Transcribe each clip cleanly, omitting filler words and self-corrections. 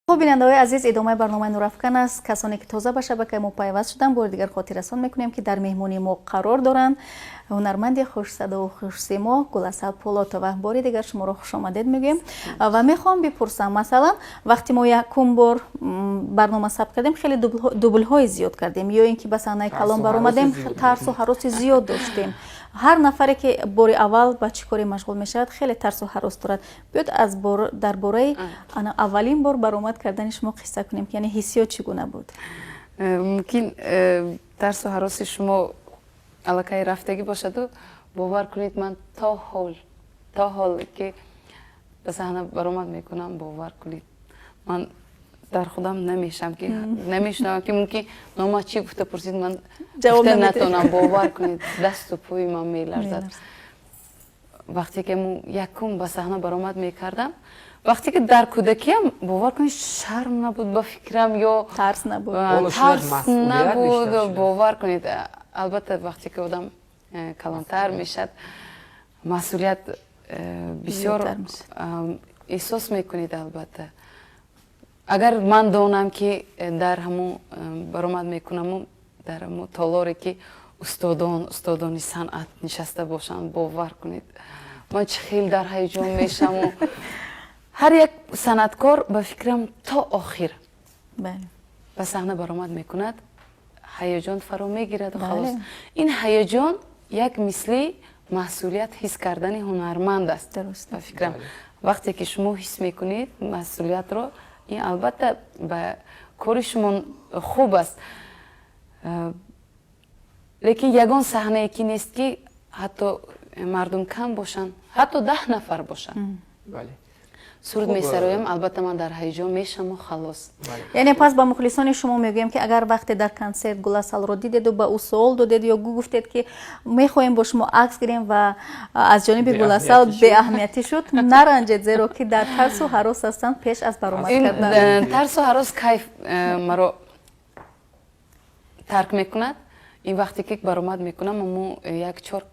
Хуб, бинандаҳои азиз, идомаи барномаи Нурафкан аст. Касоне ки тоза ба шабакаи мо пайваст шуданд, бори дигар хотиррасон мекунем, ки дар меҳмонии мо қарор доранд ҳунарманди хушсадову хушсимо Гуласал Пулотова. Бори дигар шуморо хушомадед мегӯем ва мехоҳам бипурсам, масалан, вақте мо якум бор барнома сабт кардем, хеле дублҳои зиёд кардем ё ин ки ба саҳнаи калон баромадем, тарсу ҳароси зиёд доштем. Ҳар нафаре ки бори аввал ба чӣ коре машғул мешавад, хеле тарсу ҳарос дорад. Биёд, аз дар бораи аввалин бор баромад кардани шумо қисса кунем, ки яъне ҳиссиёт чӣ гуна буд? Мумкин, тарсу ҳароси шумо аллакай рафтагӣ бошаду, бовар кунед, ман то ҳол ки ба саҳна баромад мекунам, бовар кунед, ман дар худам намешам, ки намешунавам, ки мумкин нома чӣ гуфта пурсид, ман гуфта натонам. Бовар кунед, дасту пои ман меларзад. Вақте ки якум ба саҳна баромад мекардам, вақте ки дар кӯдакиам, бовар кунед, шарм набуд ба фикрам ё тарс набуд. Тарс набуд, бовар кунед. Албатта, вақте ки одам калонтар мешад, масъулият бисёр эҳсос мекунед. Албатта, агар ман донам, ки дар ҳамун баромад мекунаму дар ҳамун толоре ки устодони санъат нишаста бошанд, бовар кунед, ман чӣ хел дар ҳаяҷон мешаваму. Ҳар як санъаткор, ба фикрам, то охир ба саҳна баромад мекунад, ҳаяҷон фаро мегираду халос. Ин ҳаяҷон як мисли масъулият ҳис кардани ҳунарманд аст, ба фикрам. Вақте ки шумо ҳис мекунед масъулиятро, ин албатта ба кори шумо хуб аст. Лекин ягон саҳнае ки нест, ки ҳатто мардум кам бошанд, ҳатто 10 нафар бошанд, суруд месароям, албатта, ман дар ҳаяҷон мешаму халос. Яъне пас ба мухлисони шумо мегӯем, ки агар вақте дар консерт Гуласалро дидеду ба ӯ суол додед ё гуфтед, ки мехоҳем бо шумо акс гирем, ва аз ҷониби Гуласал беаҳамиятӣ шуд, наранҷед, зеро ки дар тарсу ҳарос ҳастанд пеш аз баромад кардан. Тарсу ҳарос кайф маро тарк мекунад? Ин вақте ки баромад мекунам, аммо як чор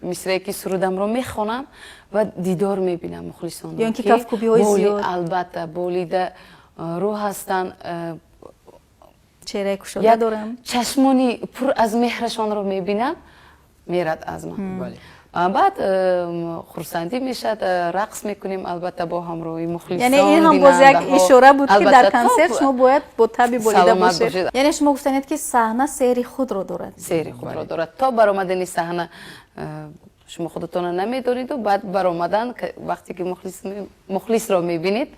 мисрае ки сурудамро мехонам ва дидор мебинам мухлисонро. Ё ин ки кафкӯбиҳои зиёд. Албатта, болида рӯ ҳастанд, чеҳраи кушода доранд. Чашмони пур аз меҳрашонро мебинам, мерад аз ман. Баъд хурсандӣ мешавад, рақс мекунем, албатта, бо ҳамроҳи мухлисон. Яъне ин ҳам боз як ишора буд, ки дар консерт шумо бояд бо таби болида бошед. Яъне шумо гуфтанед, ки саҳна сеҳри худро дорад. Сеҳри худро дорад. То баромадани саҳна шумо худатонро намедониду, баъд баромадан, вақте ки мухлисро мебинед,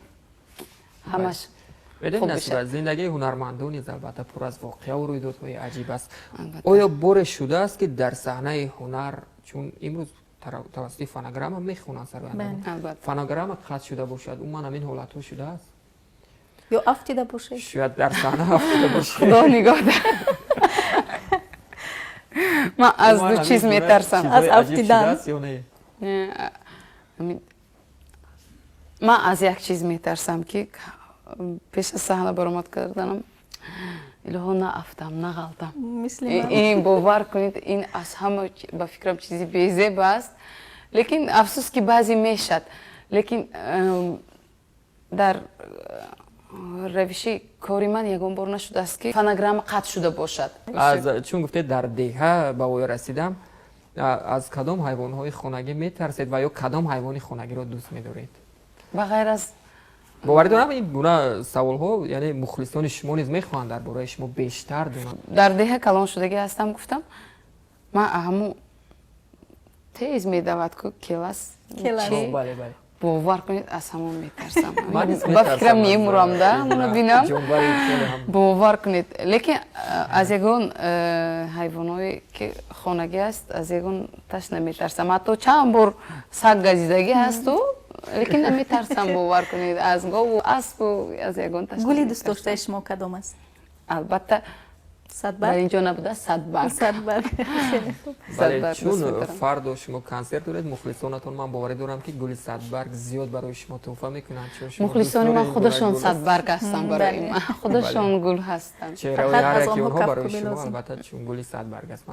ҳамаш. Медонед, зиндагии ҳунармандон низ, албатта, пур аз воқеаву рӯйдодҳои аҷиб аст. Оё боре шудааст, ки дар саҳнаи ҳунар, чун имрӯз тавассути фонограмма мехонанд сарояндагон, фонограмма қатъ шуда бошад? Умуман, ҳамин ҳолатҳо шудааст? Ё афтида бошед? Шояд дар саҳна афтида бошед. Худо нигоҳ. Ман аз ду чиз метарсам. Аз афтидан. Ман аз як чиз метарсам, ки пеш аз саҳна баромад карданам, илоҳо, наафтам, нағалтам. Ин, бовар кунед, ин аз ҳама, ба фикрам, чизи безеб аст. Лекин афсӯс, ки баъзе мешад. Лекин дар равиши кори ман ягон бор нашудааст, ки фонограмма қатъ шуда бошад. Аз чун гуфтед, дар деҳа ба воя расидам, аз кадом ҳайвонҳои хонагӣ метарсед ва ё кадом ҳайвони хонагиро дӯст медоред? Ба ғайр аз Боварӣ дорам, ин гуна саволҳо, яъне мухлисони шумо низ мехоҳанд дар бораи шумо бештар донанд. Дар деҳа калон шудагӣ ҳастам, гуфтам, ман ҳамун тез медавад ку, келас. Бовар кунед, аз ҳамон метарсам. Ба фикрам, мемурам да ҳамоно бинам, бовар кунед. Лекин аз ягон ҳайвоное ки хонагӣ аст, аз ягон таш наметарсам. Ҳатто чанд бор саг газидагӣ ҳасту, лекин наметарсам, бовар кунед, аз гову аспу аз ягон таш. Гули дӯстдоштаи шумо кадом аст? Албатта, дар инҷо набуда, садбарг. Садбарг. Бале, чун фардо шумо консерт доред, мухлисонатон, ман боварӣ дорам, ки гули садбарг зиёд барои шумо туҳфа мекунанд, чун шумо Мухлисони ман худашон садбарг ҳастанд барои ман, худашон гул ҳастанд. Чеҳраҳои ҳар яки онҳо барои шумо, албатта, чун гули садбарг аст.